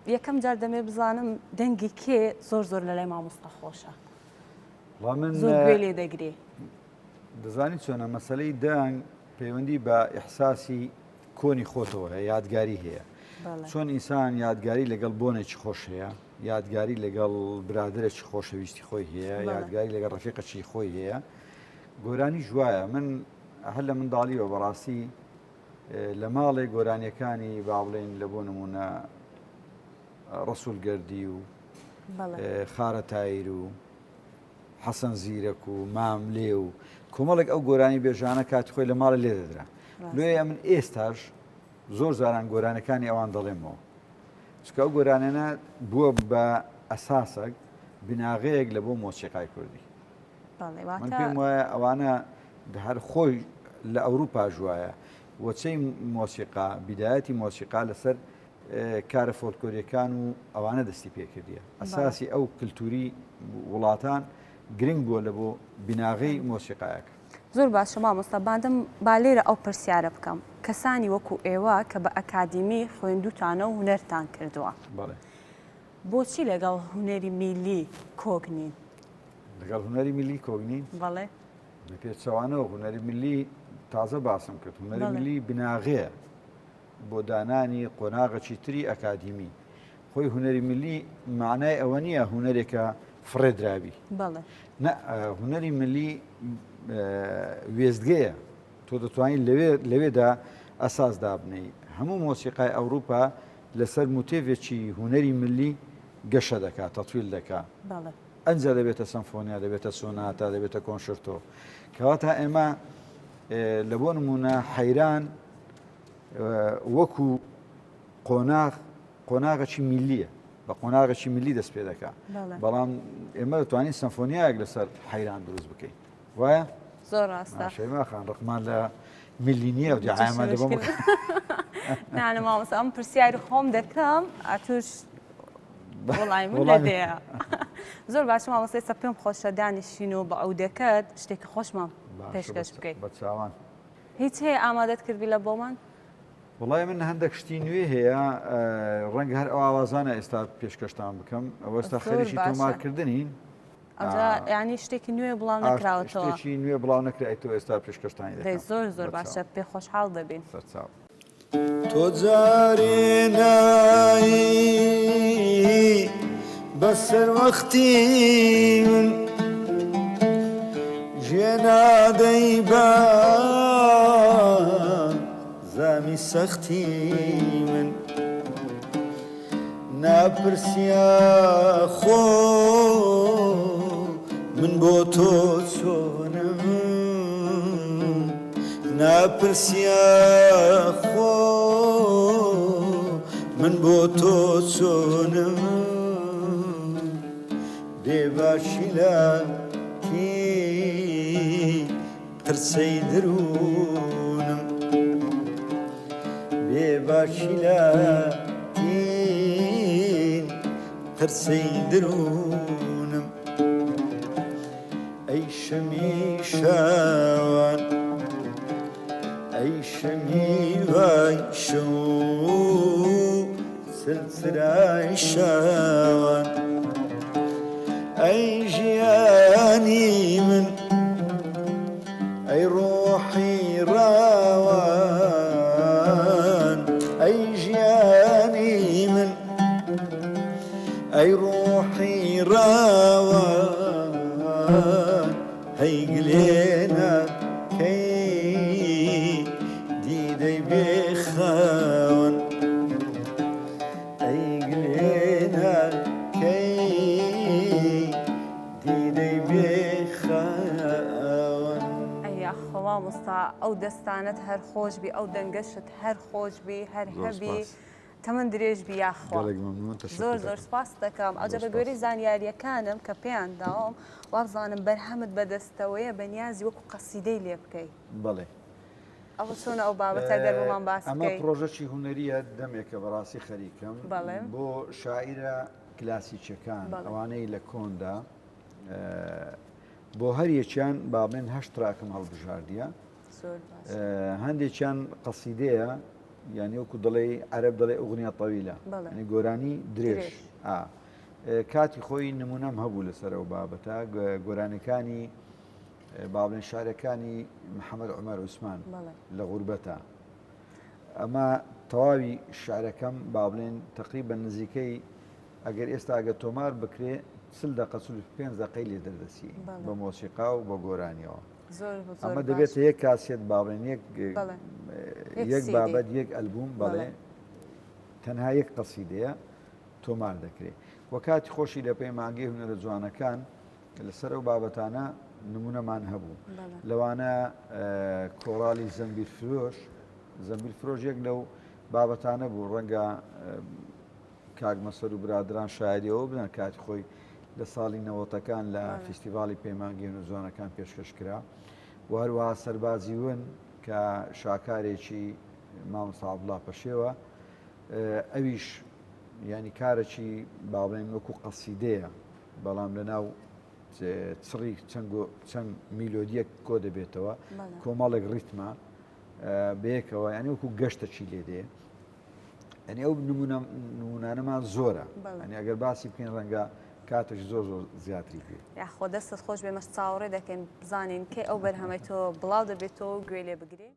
یەکەم جار دەمێ بزانم دەنگی کێ زۆر زۆر لەلای مامۆستا خۆشە من زۆر گوێ لێ دەگری. دەزانی چۆنە مەسەلەی دەنگ پەیوەندی بە ئیحساسی کۆنی خۆتەوە هەیە یادگاری هەیە چۆن ئینسان یادگاری لەگەڵ بۆنێکی خۆش هەیە یادگاری لەگەڵ برادێکی خۆشەویستی خۆی هەیە یادگاری لەگەڵ ڕفیقەکی خۆی هەیە گۆرانی ژوایە من هەر لە منداڵیەوە بەڕاستی لە ماڵێ گۆرانیەکانی با بڵێن لە بۆ نمونە ڕسول گردی و خارە تایر و حەسەن زیرەک و ماملێ و کۆمەڵێک ئەو گۆرانی بێژانە کاتی خۆی لە ماڵە لێ دەدرا لۆیە من ئێستاش زۆر جاران گۆرانەکانی ئەوان دەڵێمەوە چکە ئەو گۆرانانە بووە بە ئەساسەک بناغەیەک لە بۆ مۆسیقای کوردی من پێم وایە ئەوانە هەر خۆی لە ئەوروپا ژوایە وەچەی مۆسیقا بیدایەتی مۆسیقا لەسەر کارە فۆلکۆریەکان و ئەوانە دەستی پێکردیە ئەساسی ئەو کللتوری وڵاتان گرنگ بووە لە بۆ بیناغەی مۆسیقایەکە. زۆر باشە مامۆستا باندم با لێرە ئەو پرسیارە بکەم کەسانی وەکو ئێوە کە بە ئەکادیمی خوێندوتانە و هونەرتان کردووە بەڵێ. بۆچی لەگەڵ هونەری میللی کۆک نین؟ لەگەڵ هونەری میللی کۆک نین؟ بەڵێ. بە پێچەوانەوە هونەری میللی تازە باسم کرد هونەری میللی بناغەیە بۆ دانانی قۆناغەکی تری ئەکادیمی. خۆی هونەری میللی مەعنای ئەوە نییە هونەرێکە فڕێ درابی. بەڵێ. نە هونەری میللی وێستگەیە. تۆ دەتوانیت لەوێ لەوێدا ئەساس دابنێی. هەموو مۆسیقای ئەوروپا لەسەر موتێڤێکی هونەری میللی گەشە دەکا، تەتویل دەکا. بەڵێ. ئەنجا دەبێتە سەمفۆنیا، دەبێتە سۆناتا، دەبێتە کۆنشرتۆ. کەواتە ئێمە لە بۆ نموونە حەیران وەکو قۆناغ قۆناغەکی میلیە بە قۆناغێکی میلی دەست پێ دەکا بەڵام ئێمە دەتوانین سەمفۆنیایەک لەسەر حەیران دروست بکەین وایە زۆر ڕاستە شەیما خان ڕقمان لە میلی نییە و دیعایەمان دەبم نانە مامۆستا ئەم پرسیاری خۆم دەکەم ئەتوش وەڵای من لەدەیە زۆر باش مامۆستا ئێستا پێم خۆشە دانیشین و بە عودەکەت شتێکی خۆشمان پێشکەش بکەیت بە چاوان هیچ هەیە ئامادەت کردبی لە بۆمان؟ وەڵای من هەندێک شتی نوێ هەیە ڕەنگە هەر ئەو ئاوازانە ئێستا پێشکەشتان بکەم ئەوە ئێستا خەریکی تۆمارکردنین ینی شتێکی نوێ بڵاو نەکراوەتەوە شتێکی نوێ بڵاو نەکرایتەوە ئێستا پێشکەشتانی دەی زۆر زۆر باشە پێ خۆشحاڵ دەبین سەرچاو. تۆ جارێ نایی بەسەر وەختی من ژێ نادەی بە زامی سەختی من ناپرسیا خۆ من بۆ تۆ چۆنم ناپرسیا خۆ من بۆ تۆ چۆنم بێ باشی لە کی پرسەی درونم بێ باکی لە تین پرسەی درونم ئەی شەمی شەوان ئەی شەمی وای شەو چرچرای شەوان ئەی ژیانی من ئەی ڕۆحی ڕاوان ئەی ژیانی من ئەی ڕۆحی ڕاوان هەی گلێنە کەی دیدەی بێ خاوەن ئەی گلێنە کەی دیدەی بێ خاوەن. ئەی یاخوا مامۆستا ئەو دەستانەت هەر خۆش بی ئەو دەنگەشت هەر خۆش بی هەر زۆر هەبی سپاس. تەمەن درێژ بی یاخوا. گەلێک مەمنون تەشەکور زۆر زۆر دەکەم. سپاست دەکەم ئەوجا زۆر بە سپاس. گوێرەی زانیاریەکانم کە پێیان داوم وابزانم بەرهەمت بەدەستەوەیە بەنیازی وەکو قەسیدەی لێ بکەی. بەڵێ. ئەوە چۆنە ئەو بابەتە گەر بۆمان باس ئەمە بکەی؟ پڕۆژەکی هونەریە دەمێکە بەڕاستی خەریکم بەڵێ. بۆ شاعیرە کلاسیکیەکان بەڵێ. ئەوانەی لە کۆندا بۆ هەر یەکیان با بڵێن هەشت تراکم هەڵبژاردیە زۆر باشە. هەندێکیان قەسیدەیە. یانی وەکو دەڵێی عەرەب دەڵێ اغنیە طویلە یانی گۆرانی درێژ کاتی خۆی نمونەم هەبوو لەسەر ئەو بابەتە گۆرانەکانی با بڵێن شارەکانی محەممەد عمر عوسمان لە غوربەتە ئەمە تەواوی شعرەکەم با بڵێن تقریبا نزیکەی ئەگەر ئێستا ئەگە تۆمار بکرێ چل دقە پێ دقەی لێ دەردەچی بە مۆسیقا و بە گۆرانیەوە ئەمە دەبێتە یەک کاسێت با بڵێن یەک یەک بابەت یەک ئەلبوم بەڵێ تەنها یەک قەسیدەیە تۆمار دەکرێت وە کاتی خۆشی لە پەیمانگەی هونەرە جوانەکان لەسەر ئەو بابەتانە نمونەمان هەبوو لەوانە کۆرالی زەمبیر فرۆش زەمبیر فرۆش یەک لەو بابەتانە بوو ڕەنگە کاک مەسەر و برادران شایەدی ئەوە بدەن کاتی خۆی لە ساڵی نەوەتەکان لە فیستیڤاڵی پەیمانگەی هونەرجوانەکان پێشکەش کرا و هەروەها سەربازی ون کە شاکارێکی مامۆستا عەبدوڵا پەشێوە ئەویش ینی کارێکی با بڵێن وەکو قەسیدەیە بەڵام لە ناو چڕی چەند میلۆدیەک کۆ دەبێتەوە کۆمەڵێک ڕیتمە بەیەکەوە ینی وەکو گەشتەکی لێ دێ ئەنی ئەو نمونە نمونانەمان زۆرە ئەنی ئەگەر باسی بکەین ڕەنگە کاتێک زۆر زۆر زیاتری پێ یاخۆ دەستت خۆش بێ مەش چاوەڕێ دەکەین بزانین کەی ئەو بەرهەمەی تۆ بڵاو دەبێتەوە و گوێ لێ بگرین.